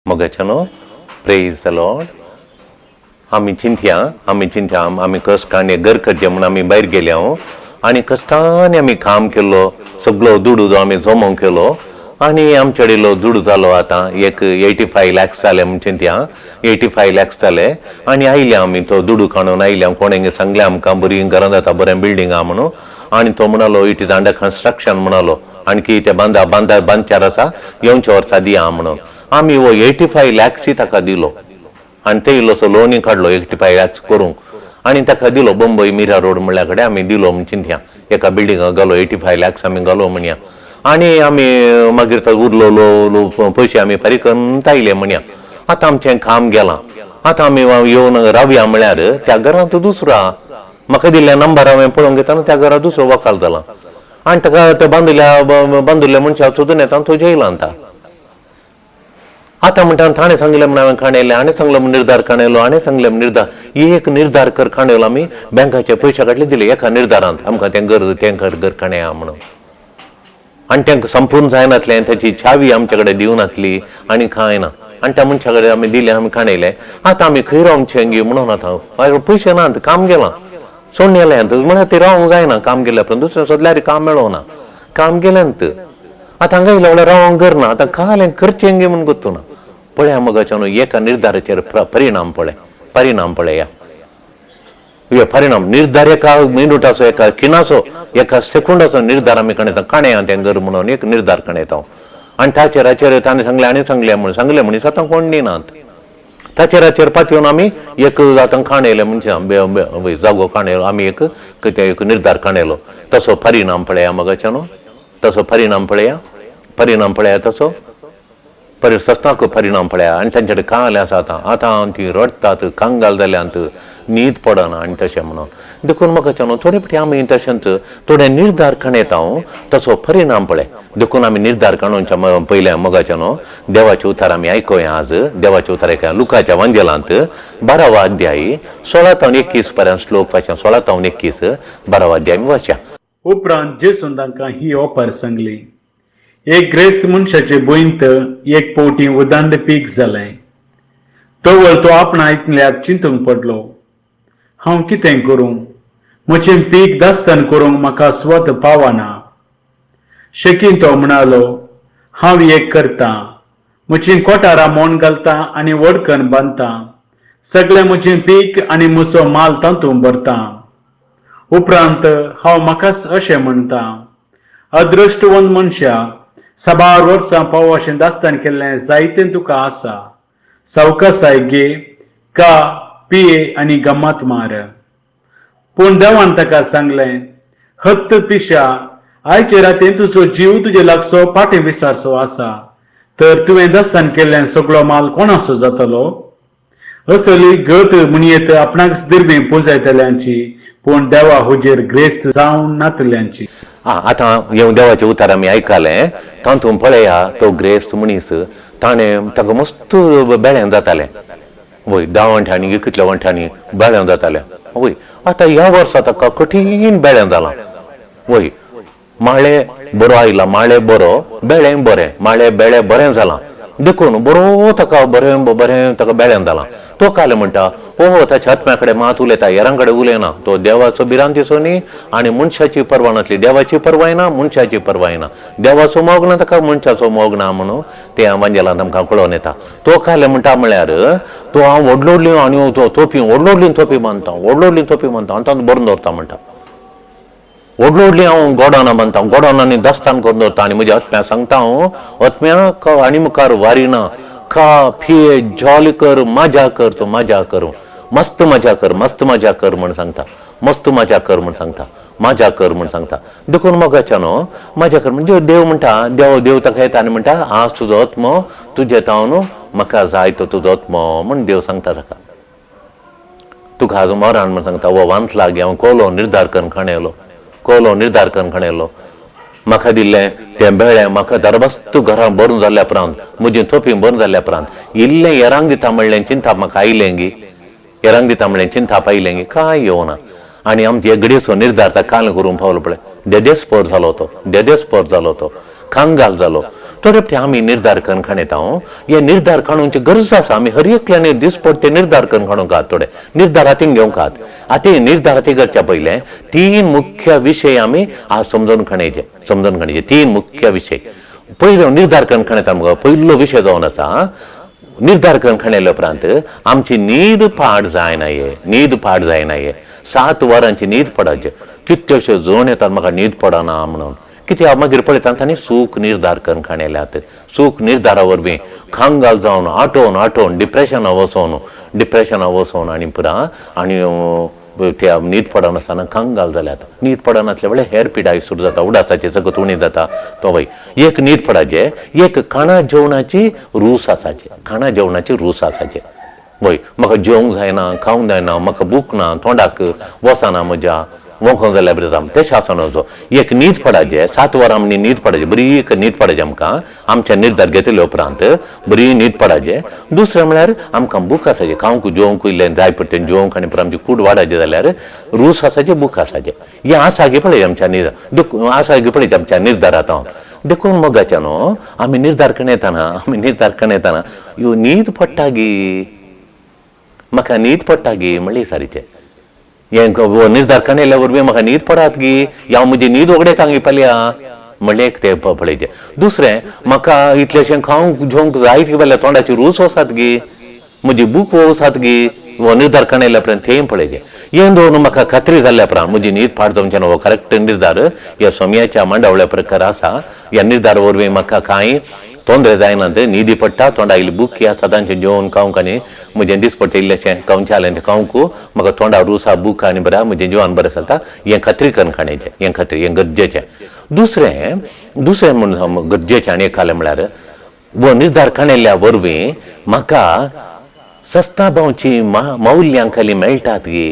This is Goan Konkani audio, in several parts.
मोगाच्यानो, प्रेज the Lord. आमी चिंतया, आमी चिंतया, आमी कश्टांनी घर करचें म्हूण आमी भायर गेले हांव आनी कश्टांनी आमी काम केलो, सगळो दुडू जो आमी जमोवंक केलो आनी आमचे कडेन दुडू जालो आतां एक 85 लॅक्स जाले म्हूण चिंतया, 85 लॅक्स जाले आनी आयले आमी तो दुडू काडून आयले. कोणें सांगलें आमकां बरीं घरां जाता, बरें बिल्डींग आहा म्हणून आनी तो म्हणालो it is under construction म्हणालो, आणखी ते बांदा बांदा बांदचार आसा, येवच्या वर्सा दिया म्हणून. आमी हो 85 लॅक्सय ताका दिलो आनी ते इल्लोसो लोनूय काडलो 85 लॅक्स करूंक आनी ताका दिलो. बंबई मिरा रोड म्हणल्या कडेन आमी दिलो म्हूण चिंतया, एका बिल्डिंगाक घालो 85 लॅक्स आमी घालो म्हणया आनी आमी मागीर तो उरलो पयशे आमी फारीक करून आयले म्हणया. आतां आमचें काम गेलां, आतां आमी येवन रावया म्हळ्यार त्या घरांत दुसरो आहा. म्हाका दिल्ल्या नंबर हांवें पळोवंक घेता, त्या घरांत दुसरो वकाल जाला आनी ताका ते बांदिल्ल्या बांदिल्ल्या मनशाक सोदून येता, तो जेलांत. आतां म्हणटा ताणें सांगलें म्हण हांवें काणयलें, हाणें सांगलें म्हण निर्धार काणयलो, हाणें सांगलें म्हण निर्धार, एक निर्धार कर काणयलो. आमी बँकाचे पयशे काडले दिले एका निर्धारांत, आमकां तें घर तें घर घर काणया म्हणून. आनी तांकां संपूर्ण जायनातलें, ताची चावी आमचे कडेन दिवनातली आनी कांय ना आनी त्या मनशा कडेन आमी दिलें, आमी काणयलें. आतां आमी खंय रावचें गी म्हणून आतां पयशे नात, काम गेलां सोडून गेलें म्हळ्यार ती रावंक जायना. काम गेल्या उपरांत दुसरें सोदल्यार काम मेळोना, काम गेलेंत. आतां हांगा येयल्या जाल्यार रावंक घर ना, आतां कालें करचें गे म्हूण गोत्तू ना. पळया मोगाच्यानो, एका निर्धाराचेर परिणाम पळय, परिणाम पळया, हे परिणाम. निर्धार एका मिनुटाचो, एका खिणाचो, एका सेकंडाचो निर्धार आमी काणयता, काणया तें घर म्हणून एक निर्धार काणयता आनी ताचेर हाचेर ताणें सांगलें आनी सांगलें म्हणून सांगलें म्हणून आतां कोण दिनात. ताचेर हाचेर पातयेवन आमी एक आतां काणयलें म्हणजे जागो काणयलो आमी, एक कितें एक निर्धार काणयलो. तसो परिणाम पळया मोगाच्यानो, तसो परिणाम पळया, परिणाम पळया, तसो सस्नाक परिणाम पळया. आनी तांचे कडेन काले आसा आतां, आतां ती रडटात, कांगाल जाल्यांत, न्हीद पडना आनी तशें म्हणून. देखून म्हाका थोडे फावटी आमी तशेंच थोडे निर्धार काणयता, तसो परिणाम पळय. देखून आमी निर्धार काडूनच्या पयल्या मोगाच्यानो देवाचे उतार आमी आयकुया. आज देवाचे उतार आयकुया लुकाच्या वांजेलांत 12वो अध्याय 16 तावन 21 पर्यंत श्लोक वाचया. 16 तावन 21, 12वो अध्याय आमी वाचया. उपरांत जेसून तांकां ही ओपार सांगली. एक ग्रेस्त मनशाचे भुंयंत एक पवटी उदंड पीक जालें. तवळ तो आपणा एकल्याक चिंतूंक पडलो, हांव कितें करूं? म्हजें पीक दास्तान करूंक म्हाका स्वत पावना. शकीन तो म्हणालो, हांव एक करतां, म्हजीं कोठारां मोण घालतां आनी वडकन बांदतां, सगळें म्हजें पीक आनी म्हजो माल तातूंत भरतां. उपरांत हांव म्हाकाच अशें म्हणटा, अदृश्टवंत मनशा, साबार वर्सां पाव अशें दास्तान केल्लें जायतें तुका आसा, सवकासाय घे, का पिये आनी गम्मत मार. पूण देवान ताका सांगलें, हत्त पिशा, आयचे रातीन तुजो जीव तुजे लागचो पाटे विसारचो आसा, तर तुवें दस्तान केल्लें सगळो माल कोणाचो जातलो? असली गत म्हणयेत आपणाक दिरबी पुजयतल्यांची, पूण देवा हुजेर ग्रेस्त जावन नातल्यांची. आतां हें देवाचें उतार आमी आयकलें, तातूंत पळया तो ग्रेस्त मनीस, ताणें ताका मस्त बेळें जातालें वय, 10 वांट्यांनी कितल्या वांट्यांनी बेळें जातालें वय. आतां ह्या वर्सा ताका कठीण बेळें जालां वय, माळे बरो आयला, माळे बरो, बेळें बरें, माळे बेळे बरें जालां, देखून बरो ताका बरें बरें ताका बेळें जालां. तो काल म्हणटा, ओ ताच्या आत्म्या कडेन मात उलयता, हेरां कडेन उलयना. तो देवाचो भिरांतीचो न्ही आनी मनशाची पर्वा नासली, देवाची पर्वाय ना, मनशाची पर्वाय ना, देवाचो मोग ना ताका, मनशाचो मोग ना म्हणून ते वांजेलांत आमकां कळोन येता. तो काल म्हणटा म्हळ्यार तो हांव व्हडलो व्हडली आनी तो तोपी, व्हडलो व्हडली तोपी बांदता, व्हडलो व्हडली तोपी बांदता आनी तातूंत भरून दवरता म्हणटा. व्हडलो व्हडली हांव गोडानां बांदता, गोडानांनी दस्तान करून दवरता आनी म्हज्या आत्म्या सांगता हांव, आत्म्या आनी मुखार वारिना, खा पिये, जॉली कर, मजा कर, तूं मजा कर, मस्त मजा कर, मस्त मजा कर म्हण सांगता, मस्त मजा कर म्हण सांगता, मजा कर म्हण सांगता. देखून मोगाच्या न्हू मजा कर म्हणजे देव म्हणटा, देव देव ताका येता आनी म्हणटा, आज तुजो आत्मो तुजे तावन म्हाका जाय तो तुजो आत्मो म्हण देव सांगता ताका. तुका आज मरण म्हण सांगता. हो वांत लागीं हांव कोलो निर्धार करून खाणेलो, कोलो निर्धार करून खाणेलो, म्हाका दिल्लें तें बेळें म्हाका दरबस्त घरां भरून जाल्ल्या उपरांत, म्हजी तोपी भरून जाल्ल्या उपरांत इल्लें येरांक दिता म्हणलें चिंताप म्हाका आयलें गी, येरांक दिता म्हणलें चिंताप आयलें गी, कांय येवना. आनी आमचे घडयेचो निर्धार ताका काल करूंक पावलो पळय, देदेस्पोर जालो तो, देदेस्पोर जालो तो, कांगाल जालो. थोडे फावटी आमी निर्धार करून खाणेता. हे निर्धार काडूंची गरज आसा. आमी हर एकल्याने दिसपडटे निर्धार करून खाणूंक आहात. थोडे निर्धार हातीन घेवंक आहात. आतां निर्धार हाती करच्या पयलें 3 मुख्य विशय आमी आज समजून खाण्याचे, समजून खाण्याचे 3 मुख्य विशय. पयलो निर्धार करून खाण्यात आमकां पयलो विशय जावन आसा, निर्धार करून खाणेल्या उपरांत आमची न्हीद पाड जायना. हे न्हीद पाड जायना. हे 7 वरांची न्हीद पडायची. कितलेशे जण येतात म्हाका न्हीद पडना म्हणून. कित्याक मागीर पळयता तांणी सूख निर्धार करून खाणेल्यात. सूख निर्धारा वरवीं खांगाल जावन आठोवन आठोवन डिप्रेशना वचोन, डिप्रेशना वचोन आनी पुरा आनी त्या न्हीद पडनासतना कंगाल जाल्यात. न्हीद पडनासल्या वेळार हेर पिडाय सुरू जाता, उडासाची सगळं उणी जाता. तो वय एक न्हीद पडाचे, एक खाणा जेवणाची रूस आसाचे, खाणा जेवणाची रूस आसाचे. वय म्हाका जेवंक जायना, खावंक जायना, म्हाका भूक ना, तोंडाक वचना म्हज्या, वोंकोंक जाल्यार बरें जाता तें आसना. एक न्हीद पडाचे, 7 वरां आमी न्हीद पडाचे, बरी एक न्हीद पडाचे आमकां आमच्या निर्धार घेतले उपरांत बरी न्हीद पडाचे. दुसरें म्हळ्यार आमकां भूक आसाचे, खावंक जेवंक इल्लें जाय पडटें जेवंक आनी आमची कूड वाडायची जाल्यार रूस आसाचे, भूक आसाचे. हें आसा गे पळय आमच्या निर्धार, आसा गे पळय आमच्या निर्धारांत. देखून मोगाच्या न्हू आमी निर्धार कणयताना, आमी निर्धार कणयताना ह्यो न्हीद पडटा गी, म्हाका न्हीद पडटा गी म्हणली सारीचें. हें निर्धार कणयल्या वरवीं म्हाका न्हीद पडात गी, हांव म्हजी न्हीद उगडेता गी पळया म्हणलें एक तें पळयचें. दुसरें म्हाका इतलेशें खावंक जेवंक जायत गी पळया, तोंडाची रूच वसात गी, म्हजी भूक वसात गी, हो निर्धार कणयल्या उपरांत तें पळयचें. हें दवरून म्हाका खात्री जाल्ल्या उपरांत म्हजी न्हीद पाड जावचें ना हो करेक्ट निर्धार ह्या सोम्याच्या मांडावळ्या प्रकार आसा. ह्या निर्धार वरवीं म्हाका कांय तोंदरे जायना, न्हिदी पडटा, तोंडा इल्ली भूक आसा तांचें जेवण खावंक आनी म्हजें दिसपडटें इल्लेशें खावचें जालें तें खावंक म्हाका तोंडा रुसा भूक आनी बरें म्हजें जिवान बरें चलता. हें खात्री करून खाण्याचें, हें खात्री, हें गरजेचें. दुसरें, दुसरें म्हणून गरजेचें आनी एक आलें म्हळ्यार हो निर्धार काणयल्ल्या वरवीं म्हाका सस्ता भावची मौल्यां खाली मेळटात गी,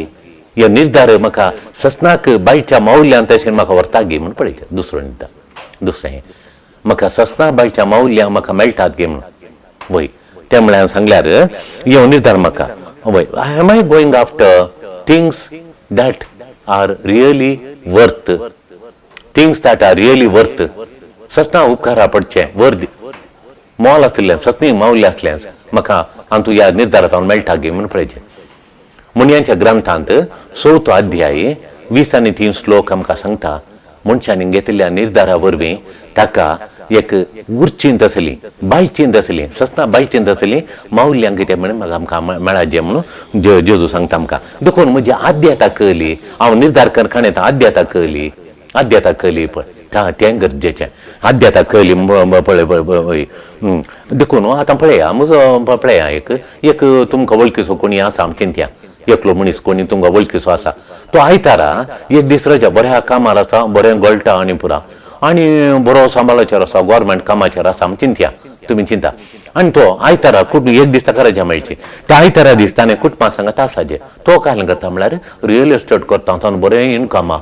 हे निर्धार म्हाका सस्नाक बायच्या मौल्यान तशें म्हाका व्हरता गी म्हूण पळयचें. दुसरो निर्धार, दुसरें हें म्हाका सस्ना बायच्या मौल्यां म्हाका मेळटात गे म्हणून. वय तें म्हळ्यार सांगल्यार यो निर्धार म्हाका वय I am I going after things that are really worth, things that are really worth. सस्ना उपकारा पडचें, वर्द मोल आशिल्लें, सस्नी मावल्लें आसलें म्हाका हांव ह्या निर्धारांत हांव मेळटा गे म्हूण पळयचें. मुनयांच्या ग्रंथांत 4 अध्याय 20 आनी 3 श्लोक आमकां सांगता, मनशांनी घेतिल्ल्या निर्धारा वरवीं ताका एक उरचींत आसली, बायचींत आसली, सस्ना बायचींत आसली मावल्यांक कितें म्हणून म्हाका आमकां मेळाचें म्हणून जेजू सांगता आमकां. देखून म्हजी आद्यता कळली, हांव निर्धार कर खाणें आद्यता कळली, आद्यता कळली पळय तें गरजेचें. आद्यता कळली पळय पळय. देखून आतां पळया म्हजो पळया एक एक तुमकां वळखीचो कोणी आसा आमचे त्या एकलो मनीस कोणी तुमकां वळखीचो आसा, तो आयतारा एक दीस रजा बऱ्या कामार आसा, बरें गळटा आनी पुरा आनी बरो सांबाळाचेर आसा, गोवोरमेंट कामाचेर आसा आमी चिंतया, तुमी चिंता. आनी तो आयतारा कुटुंब एक दीस ताका रजा मेळची, त्या आयतारा दीस ताणें कुटुंबा सांगत आसाचे. तो काय करता म्हळ्यार रियल इस्टेट करता, ताणें बरें इनकम आहा,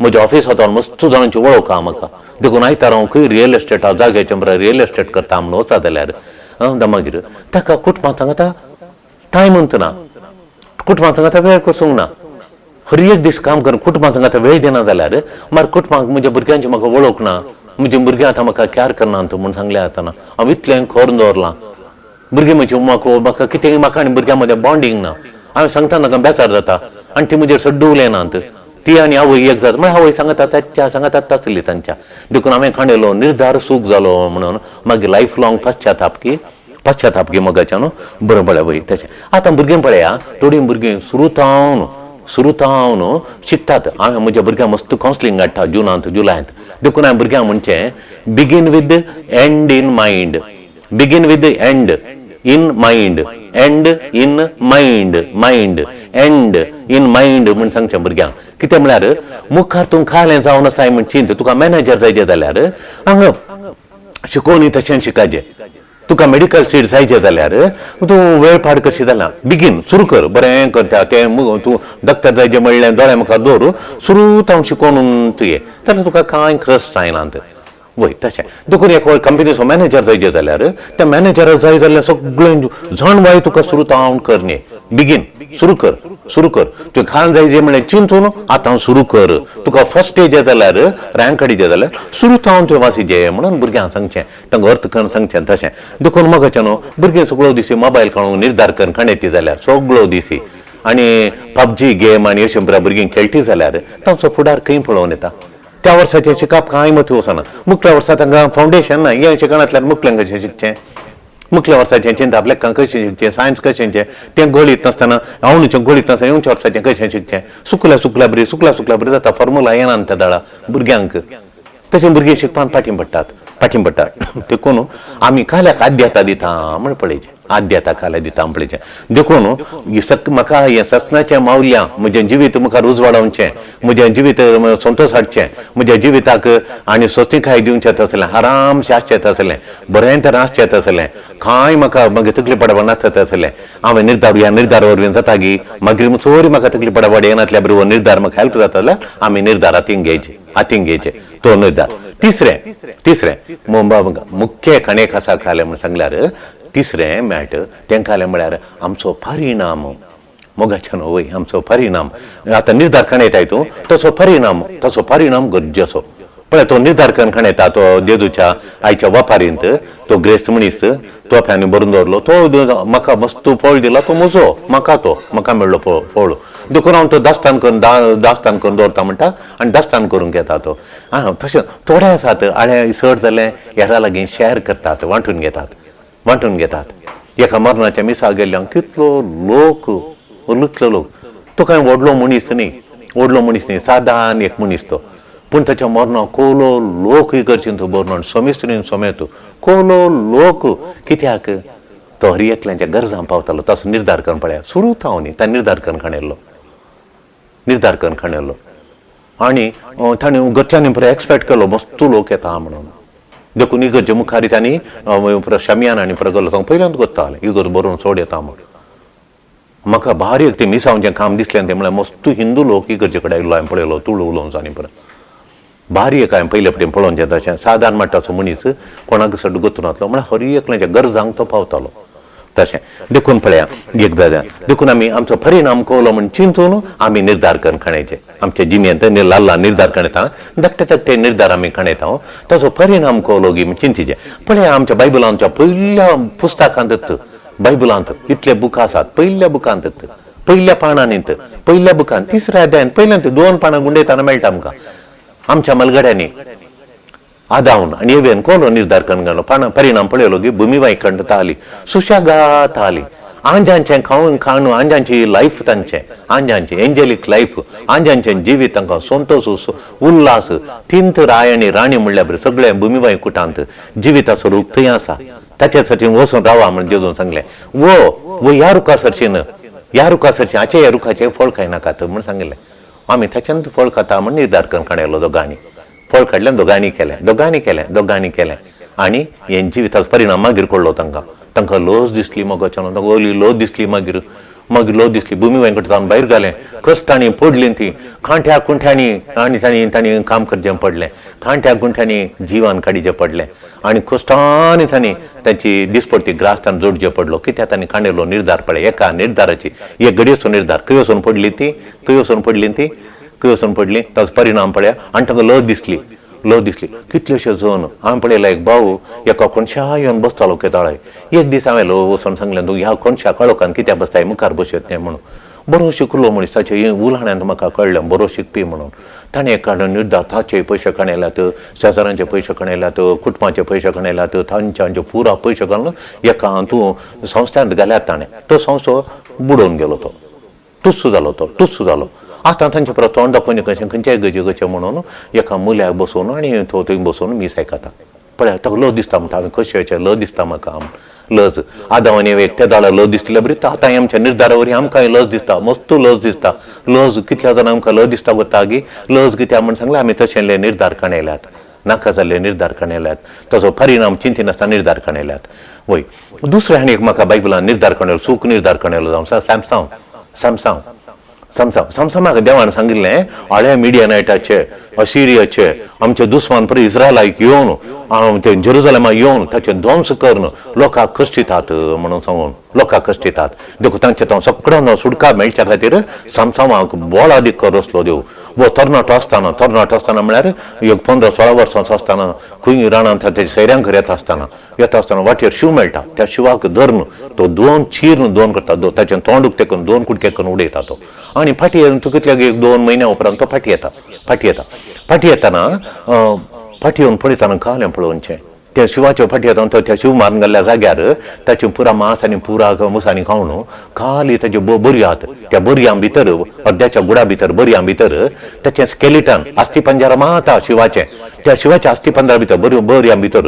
म्हज्या ऑफिसांत मस्त जाणांची वळख आहा म्हाका, देखून आयतारा हांव खंय रियल इस्टेटा जाग्याचे बरें रियल इस्टेट करता म्हणून वचा जाल्यार मागीर ताका कुटुंबा सांगता टायम ना, कुटुंबा सांगता वेळ कसूंक ना, हर एक दीस काम करून कुटुंबा सांगता वेळ दिना जाल्यार मागीर कुटुंबाक म्हज्या भुरग्यांची म्हाका वळख ना, म्हज्या भुरग्यां आतां म्हाका कॅर करना म्हूण सांगलें आतां हांव इतलें करून दवरलां, भुरगीं म्हजी म्हाका म्हाका कितें म्हाका आनी भुरग्यां मदें बॉन्डींग ना, हांवें सांगता नाका बेजार जाता आनी ती म्हजेर सड्डू उलयनात, ती आनी आवय एक जाता म्हळ्यार आवय सांगता ताच्या सांगता आसली तांच्या. देखून हांवें खांडेलो निर्धार सूख जालो म्हणून मागीर लायफ लॉंग पश्चाताप की, पश्चाताप की मोगाच्या न्हू बरें पळय वय तशें. आतां भुरगीं पळया थोडीं भुरगीं सुरू सुरुतावन शिकतात. हांवें म्हज्या भुरग्यांक मस्त कावन्सिलींग हाडटा जुनांत जुलयांत. देखून हांवें भुरग्यांक म्हणचें begin with end in mind, begin with end in mind, end in mind, mind end in mind म्हूण सांगचें भुरग्यांक. कितें म्हळ्यार मुखार तूं खालें जावन आसाय म्हण चिंत, तुका मॅनेजर जायचें जाल्यार हांगा शिकोवनी तशें शिकायचें, तुका मेडिकल सीट जायचें जाल्यार तूं वेळ पाड कशी जाल्या बेगीन सुरू कर, बरें करता तें तूं डॉक्टर जायचें म्हणलें दोळ्या मुखार दवर, सुरू हांव शिकोवन तुवें जाल्यार तुका कांय कश्ट जायना. वय तशें देखून एक कंपनीचो मॅनेजर जायचें जाल्यार त्या मॅनेजराक जाय जाल्यार सगळें जाणवाय तुका सुरू तावन कर न्ही, बिगीन सुरू कर, सुरू कर. तुवें खाण जाय जे म्हणलें चिंतून आतां सुरू कर. तुका फर्स्ट येजे जाल्यार, रँक हाडीचे जाल्यार सुरू जावन तुवें वासीजे म्हणून भुरग्यांक सांगचें, तांकां अर्थ करून सांगचें तशें. देखून म्हाका न्हू भुरगीं सगळो दिसी मोबायल काडून निर्धार करून खाणेती जाल्यार सगळो दिसी आनी पबजी गेम आनी अशें भुरगीं खेळटी जाल्यार तांचो फुडार खंय पळोवन येता. त्या वर्साचें शिकप कांय मती वचना. मुखल्या वर्सा तांकां फावंडेशन ना. हें शिकणांतल्यान मुखल्यांक कशें शिकचें, मुखल्या वर्साचें चिंतप लेखां कशें शिकचें, सायन्स कशें तें गळीत नासतना, आवणीचें गळीत नासतना येवच्या वर्साचें कशें शिकचें. सुकल्या सुकल्या बरी, सुकल्या सुकल्या बरी जाता, फॉर्मुला येना त्या दाळा भुरग्यांक. तशें भुरगीं शिकपान फाटीं पडटात, फाटीं पडटात. देखून आमी काल्याक आद्यता दिता म्हण पळयचें, आद्यता काल्या दिता म्हण पळयचें. देखून म्हाका हें ससनाचें मावल्यां म्हजें जिवीत मुखार उजवाडावचें, म्हजें जिवीत संतोश हाडचें, म्हज्या जिविताक आनी स्वस्तिकाय दिवचें तसलें, आरामशें आसचें तसलें, बरें तरेन आसचें तसलें, कांय म्हाका मागीर तकली पडपा नासता तसलें. हांवें निर्धार ह्या निर्धार वरवीं जाता गी मागीर चोरी म्हाका तकली पडपा येनातल्या बरी हो निर्धार म्हाका हेल्प जाता जाल्यार आमी निर्धार हातीन घेयचे, हातीन घेयचे तो निर्धार. तिसरें, तिसरें मुख्य खणेक आसा खालें म्हण सांगल्यार तिसरें मॅट तें खालें म्हळ्यार आमचो परिणाम. मोगाच्यान वय आमचो परिणाम. आतां निर्धार खणयताय तूं तसो परिणाम, तसो परिणाम गरजेचो. पळय तो निर्धार करून खणयता तो जेजूच्या आयच्या वपारींत तो ग्रेस्त मनीस तोफ्यांनी भरून दवरलो, तो म्हाका मस्त फळ दिला, तो म्हजो, म्हाका तो म्हाका मेळ्ळो फळ. देखून हांव तो दास्तान करून दास्तान करून दवरता म्हणटा आनी दास्तान करूंक येता तो. आं तशें थोडे आसात आळे चड जालें हेरां लागीं शेअर करतात, वांटून घेतात, वांटून घेतात. एका मरणाच्या मिसाक गेल्ल्यान कितलो लोक, कितलो लोक. तो कांय व्हडलो मनीस न्ही, व्हडलो मनीस न्ही, सादारण एक मनीस तो, पूण ताच्या मरणाक कोलो लोक इगर्जेंत भरून सोमेस्त्रीन सोमेत कोलो लोक. कित्याक तो हर एकल्यांच्या गरजां पावतालो. ताचो निर्धार करून पळया सुरू हांव न्ही, ताणें निर्धार करून खाणेल्लो, निर्धार करून खाणेल्लो. आनी ताणें घरच्यांनी बरें एक्सपेक्ट केलो मस्त लोक येता म्हणून. देखून इगर्जे मुखार तांणी शमियान आनी प्रगल्लो तांकां पयल्यान कोत्तालें इगर्ज बरोवन चड येता म्हण. म्हाका बारीक तें मिसांवचें काम दिसलें तें म्हळ्यार मस्त हिंदू लोक इगर्जे कडेन आयिल्लो हांवें पळयलो तुळू उलोवन आनी परत बारीक हांवें पयले फावटी पळोवन तशें सादारण मट्टाचो मनीस कोणाक सड गोतून नासलो म्हळ्यार हर एकल्याच्या गरजांक तो पावतालो तशें. देखून पळया एक जाल्यार देखून आमी आमचो परिणाम कोलो म्हण चिंतून आमी निर्धार करून खाणायचे. आमच्या जिणेंत ल्हान ल्हान निर्धार खाणयता, धाकटे धाकटे निर्धार आमी खाणयता, ताचो परिणाम कोलो गी चिंतीचे. पळया आमच्या बायबलांच्या पयल्या पुस्तकांत, बायबलांत इतले बुकां आसात, पयल्या बुकांत, पयल्या पानांनी, पयल्या बुकांत तिसऱ्या अध्यायांत पयल्यान 2 पानां गुंडयताना मेळटा आमकां. आमच्या मलगड्यांनी आदावन आनी एवेन कोलो निर्धार करून घालो, पानां परिणाम पळयलो की भुमी वायखंडता आली, सुशेगात आली, आंजांचें खावन खाण, आंजांची लायफ तांचें, आंजांचें एंजेलीक लायफ, आंजांचें जिवीत तांकां संतोश उल्हास. तींत राय आनी राणी म्हणल्यार बरें सगळें भुमी वायकुटांत जिविताचो रूख थंय आसा, ताच्या साठी वचून रावा म्हण जेजून सांगलें. वो वो ह्या रुखा सरशीन, ह्या रुखा सरशीन हाचे ह्या रुखाचें फळ खायनाकात म्हण सांगिल्लें. आमी ताच्यान फळ खाता म्हण निर्धार करून काडलो. दोगांनी फळ काडलें, दोगांनी केलें, दोगांनी केलें, दोगांनी केलें. आनी हें जिविताचो परिणाम मागीर कळ्ळो तांकां. तांकां लज दिसली मगोच्यान, तांकां ओली लज दिसली, मागीर मागीर लज दिसली. भुमी वेंकट जावन भायर घालें, कश्टांनी पडलीं ती कांठ्या कुंठ्यांनी, आनी तांणी तांणी काम करचें पडलें, कांठ्या कुंठ्यांनी जिवान काडीचें पडलें आनी कश्टांनी तांणी तांची दिसपडटी ग्रास तांणी जोडचें पडलो. कित्याक तांणी कांडेलो निर्धार पळय, एका निर्धाराची एक घडयेचो निर्धार, खंय वचून पडली ती, खंय वचून पडली ती, खंय वचून पडली, ताचो परिणाम पळया. आनी तांकां लज दिसली, लज दिसली. कितलेशे जण हांवें पळयला, एक भाऊ एका कोणशा येवन बसतालो केताळाय. एक दीस हांवें वचून सांगलें, तूं ह्या कोणशा काळोखान कित्याक बसताय, मुखार बसयत न्ही म्हणून. बरो शिकलो मनीस, ताचे उलाण्यान म्हाका कळ्ळें बरो शिकपी म्हणून. ताणें एक काडून निर्धार, ताचे पयशे काणयल्यात, शेजारांचे पयशे काणयल्यात, कुटुंबाचे पयशे काणयल्यात, तांचे हांचे पुरा पयशे घालून एका तूं संस्थांत घाल्यात ताणें. तो संस्थो बुडोवन गेलो, तो तुस्सू जालो, तो तुस्सू जालो. आतां तांचे परत तोंड दाखोवन कशें खंयच्याय गजे कशें म्हणून एका मुल्याक बसोवन आनी तो थंय बसोवन मीस आयकता. पळय ताका लज दिसता म्हणटा, हांवें कशें लज दिसता म्हाका, लज. आदाव आनी एवेक त्या दाळा लज दिसली बरी, आतां आमच्या निर्धारा वरवीं आमकां लज दिसता, मस्त लज दिसता. लज कितल्या जाणां आमकां लज दिसता वता गी, लज कित्याक म्हण सांगलें, आमी तशें निर्धार काणयल्यात, नाका जाल्ले निर्धार काणयल्यात, ताचो परिणाम चिंतिनासतना निर्धार काणयल्यात. वय दुसरें आनी एक म्हाका बायबलान निर्धार काणयलो, सूख निर्धार काणयलो जावन सॅमसांव, सॅमसांव सामसांव सामसामाक देवान सांगिल्लें, आळे मिडियनायटाचे असिरियाचे आमचे दुस्मान परी इस्रायलाक येवन ते जेरुजलेमाक येवन ताचे ध्वंस करून लोकांक कश्टितात म्हणून सांगून लोकांक कश्टितात. देखून तांचे तो सगळ्यांना सुटका मेळच्या खातीर सामसांवाक बोळादीक रचलो देव. वो तरणाटो आसतना, तरणाटो आसतना म्हळ्यार एक 15-16 वर्सांचो आसतना खंय रानांत ताच्या सैऱ्यांक येता आसतना येता आसतना वाटेर शिव मेळटा. त्या शिवाक धरून तो दोन चिरून दोन करता, ताचें तोंड उक्तें करून दोन कुडके करून उडयता तो. आनी फाटी तो कितल्याक 1-2 म्हयन्या उपरांत तो फाटी येता. फाटी येता, फाटी येतना फाटी येवन पळयतना कालें पळोवचें त्या शिवाच्यो फाटी येता तो त्या शिव मारून घाल्ल्या जाग्यार ताच्यो पुरा मांस आनी पुरा मुसांनी खावन खाली ताच्यो बरयो आहात. त्या बरयां भितर अर्द्याच्या गुडा भितर बरयां भितर ताचें स्केलिटन आस्थी पंजरा माता शिवाचें. त्या शिवाच्या आस्थी पंजरा भितर बऱ्यो बरयां भितर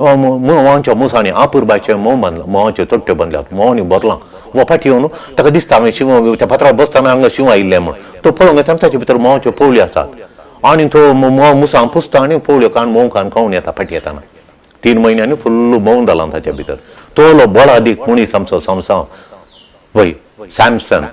म्होंवाच्या मुसांनी आपुरबाचें म्होंव बांदलां, म्होंवाच्यो तोट्यो बांदल्यात, म्होंवांनी भरलां. वो फाटी येवन ताका दिसता हांवें शिव त्या फातरार बसतना हांगा शिव आयिल्लें म्हूण. तो पळोवंक येता ताचे भितर म्होंवाच्यो पोवल्यो आसात आनी तो म्होंव मुसां पुसता आनी पोवल्यो कान म्होंव खावन खावन येता. फाटी येताना 3 म्हयन्यांनी फुल्ल म्होंव जालां ताच्या भितर. तोलो बळादीक मनीस आमचो सामसांव, वय सॅमसन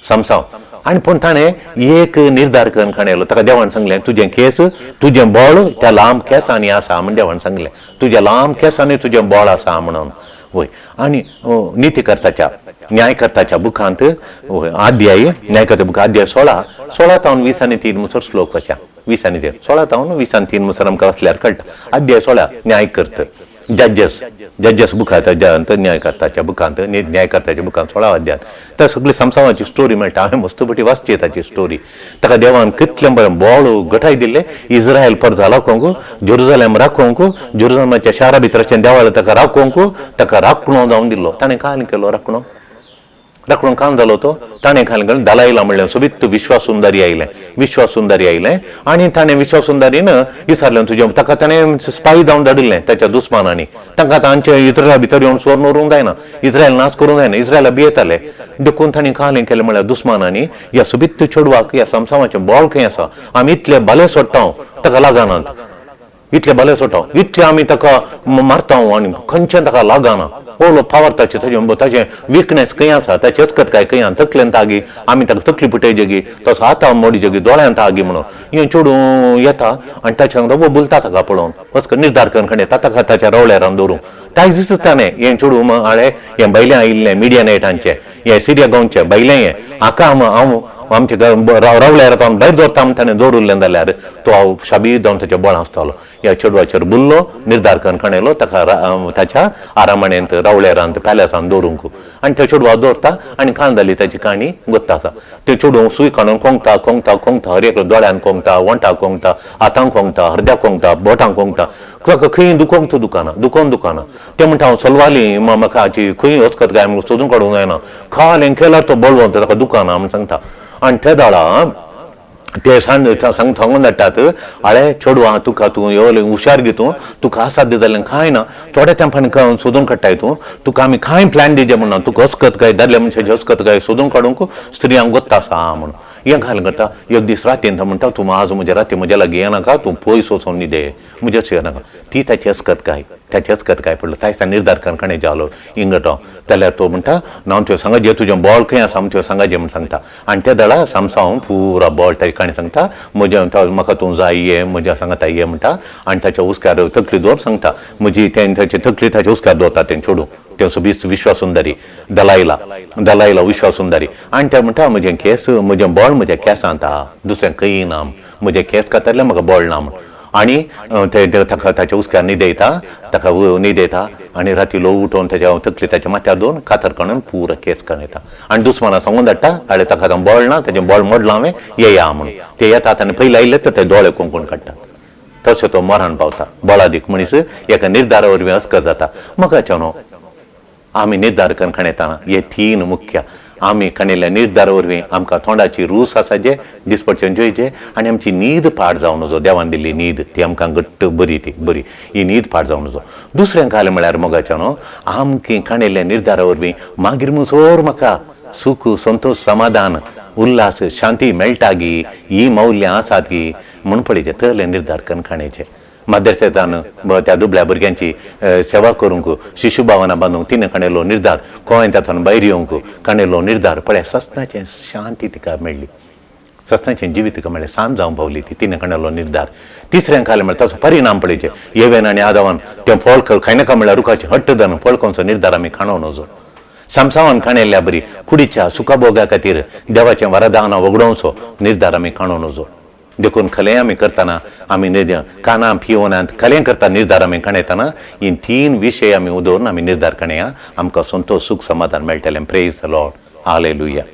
सामसांव. आनी पूण ताणें एक निर्धार करून खाणेलो. ताका देवान सांगलें तुजें केस तुजें बळ त्या लांब केंसांनी आसा म्हण देवान सांगलें, तुज्या लांब केंसांनी तुजें बळ आसा म्हणून. वय आनी नितीकर्ताच्या न्यायकर्ताच्या बुकांत अध्याय न्यायकर्ता बुक अध्याय 16 16 तावन 20 आनी 3 मुसर श्लोक अशा 20 आनी 3 16 तावन 20 आनी 3 मुसर आमकां वाचल्यार कळटा. अध्याय 16 न्यायकर्त जजेस जजेस बुकांत न्यायकर्ताच्या बुकांत न्यायकर्ताच्या बुकांत 16 अध्याय त्या सगळी सामसांवाची स्टोरी मेळटा. हांवें मस्तपटी वाचची ताची स्टोरी. ताका देवान कितलें बरें बोळ गठाय दिल्लें इस्रायल परजा राखोवंक, जेरुजलेम राखोवंक, जेरुजलेमाच्या शारा भितरचें देवाळ ताका राखोवंक, ताका राखणो जावन दिल्लो. ताणें काल केलो राखणो, राखणो कान जालो तो ताणें खाल घालून दलायला म्हणलें सोबीत विश्वासुंदरी आयलें, विश्वासुंदरी आयलें आनी ताणें विश्वासुंदरीन विचारलें तुजें ताका ताणें स्पाय जावन धाडिल्लें ताच्या दुस्मानांनी. तांकां तांचे इस्रायला भितर येवन सोर व्हरूंक जायना, इस्रायल नाश करूंक जायना, इस्रायला भियेताले. देखून ताणें कालें केलें म्हळ्यार दुस्मानांनी ह्या सोबीत चेडवाक ह्या सामसामाचें बळ खंय आसा, आमी इतले बाले सोडटा ताका लागनात, इतले बाले सोडटा इतले आमी ताका मारता आनी खंयचें ताका लागना, ओलो पावर ताचें ताचें ताचें विकनेस खंय आसा, ताचें अचकत काय खंय आसा, तकलेन तागी आमी ताका तकली पुटयजगी, तसो हाता मोडीजगी, दोळ्यान तागी म्हणून हें चेडूं येता आनी ताच्या वांगडा वो बुलता ताका पळोवन अचकत निर्धार करून खंय येता ताका ताच्या रवळ्यारान दवरूं. ताका दिसता न्ही हें चेडूं हाळे हें भायलें आयिल्लें मिडियनायटांचें, हें सिरिया गांवचें भायलें, हें हाका हांव आमच्या रावल्यार हांव भायर दवरता आमी ताणें दवरिल्लें जाल्यार तो हांव शाबी जावन ताच्या बळां आसतालो. ह्या चेडवाचेर बुल्लो निर्धार करून खणयलो ताका ताच्या आरामाणेंत रावळेरांत पॅलेसान दवरूंक आनी त्या चेडवा दवरता आनी कान जाली ताची काणी गोत्ता आसा. ते चेडूं सूय काडून कोंकता कोंकता कोंकता, हर एक दोळ्यान कोंकता, वंठाक कोंकता, हातांक कोंकता, हरद्याक कोंकता, बोटांक कोंकता, ताका खंय दुखोवंक तो दुकाना दुखोवन दुकाना. ते म्हणटा हांव चलवाली म्हाका हाची खंय वचकत काय म्हणून सोदून काडूंक जायना, खालें केल्यार तो बळवंत ताका दुकाना म्हूण सांगता. आनी ते दाळा ते सांगून धाडटात आळे चेडवां तुका तूं येवलें हुशार गे तूं, तुका आसाध्य जालें कांय ना, थोड्या तेंपान सोदून काडटाय तूं, तुका आमी कांय प्लॅन दिजे म्हणना, तुका हसकत काय दादल्या मनशाची हसकत काय सोदून काडूंक स्त्रियांक गोत्ता आसा म्हणून. हें घाल करता. एक दीस रातीन तो म्हणटा तूं आज म्हज्या राती म्हज्या लागीं येनाका, तूं पयस वचोन न्हिदे, म्हजेच येनाका. ती ताची हसकत काय, ताची हसकत काय पडलो ताच्या निर्धार करून कणें जालो इंगटो. जाल्यार तो म्हणटा ना हांव तुवें सांगा जे तुजें बळ खंय आसा तुवें सांगा जे म्हूण सांगता. आनी ते दळा सामसांव पुरा बळ ताची काणी सांगता, म्हज्या म्हाका तूं जाय ये म्हज्या सांगता ये म्हणटा. आनी ताच्या हुस्क्यार तकली दवर सांगता म्हजी तें ताची तकली ताच्या हुस्क्यार दवरता तें चेडूं तें सोबीत विश्वासुंदरी दलायला दलायला विश्वासुंदरी. आनी ते म्हणटा म्हजें केस म्हजें बळ म्हज्या केंसांत आहा, दुसरें खंय ना, म्हजें केंस कातरलें म्हाका बळ ना म्हण. आनी ते ताका ताच्या हुस्क्यार न्हिदयता, ताका न्हिदयता आनी राती ल्हव उठोवन ताच्या तकली ताच्या माथ्यार दवरून कातर काडून पुरो केस काडून येता आनी दुस्माना सांगून धाडटा आळे ताका आतां बळ ना, ताचें बळ मोडलां हांवें, येया म्हणून. ते येतात आनी पयलीं आयिल्ले तर ते दोळे कोंकून काडटात. तशें तो मरण पावता. बळादीक मनीस एका निर्धारा वरवीं अस्कत जाता. म्हाका न्हू आमी निर्धार करून खणयतना हे 3 मुख्य आमी खणिल्ल्या निर्धारा वरवीं आमकां तोंडाची रूस आसा जे दिसपडचें जोयचे आनी आमची न्हीद पाड जावन नजो, देवान दिल्ली न्हीद ती आमकां घट्ट बरी ती बरी ही न्हीद पाड जावन नजो. दुसरें कालें म्हळ्यार मोगाचें न्हू आमकी खणिल्ल्या निर्धारा वरवीं मागीर मुसोर म्हाका सुख संतोश समाधान उल्हास शांती मेळटा गी, ही मौल्यां आसात गी म्हूण पळयचें तसले निर्धार करून खाण्याचे. मदर तेरेजान त्या दुबळ्या भुरग्यांची सेवा करूंक, शिशु भावना बांदूंक तिणें काणयलो निर्धार. कोवेंतांतल्यान भायर येवंक काणयलो निर्धार. पळय, सस्नाचें शांती तिका मेळ्ळी, सस्नाचें जिवीत तिका मेळ्ळें, सांत जावंक पावली ती. तिणें काणयलो निर्धार. तिसऱ्यां खालें म्हळ्यार ताचो परिणाम पळयचें. येवेन आनी आदावान तें फळ खायनाका म्हळ्यार रुखाचें हट्ट धरून फळ खावचो निर्धार आमी खाणो नजो. सामसांवान खाणयल्ल्या बरी कुडीच्या सुखाभोगा खातीर देवाचें वरदान वगडोवचो निर्धार आमी खाणो नजो. देखून खलें आमी करतना आमी कानां पिवनात खलें करता निर्धार आमी काणयतना ही तीन विशय आमी उदोवन आमी निर्धार काणया, आमकां संतोष, सुख, समाधान मेळटलें. Praise the Lord. Hallelujah.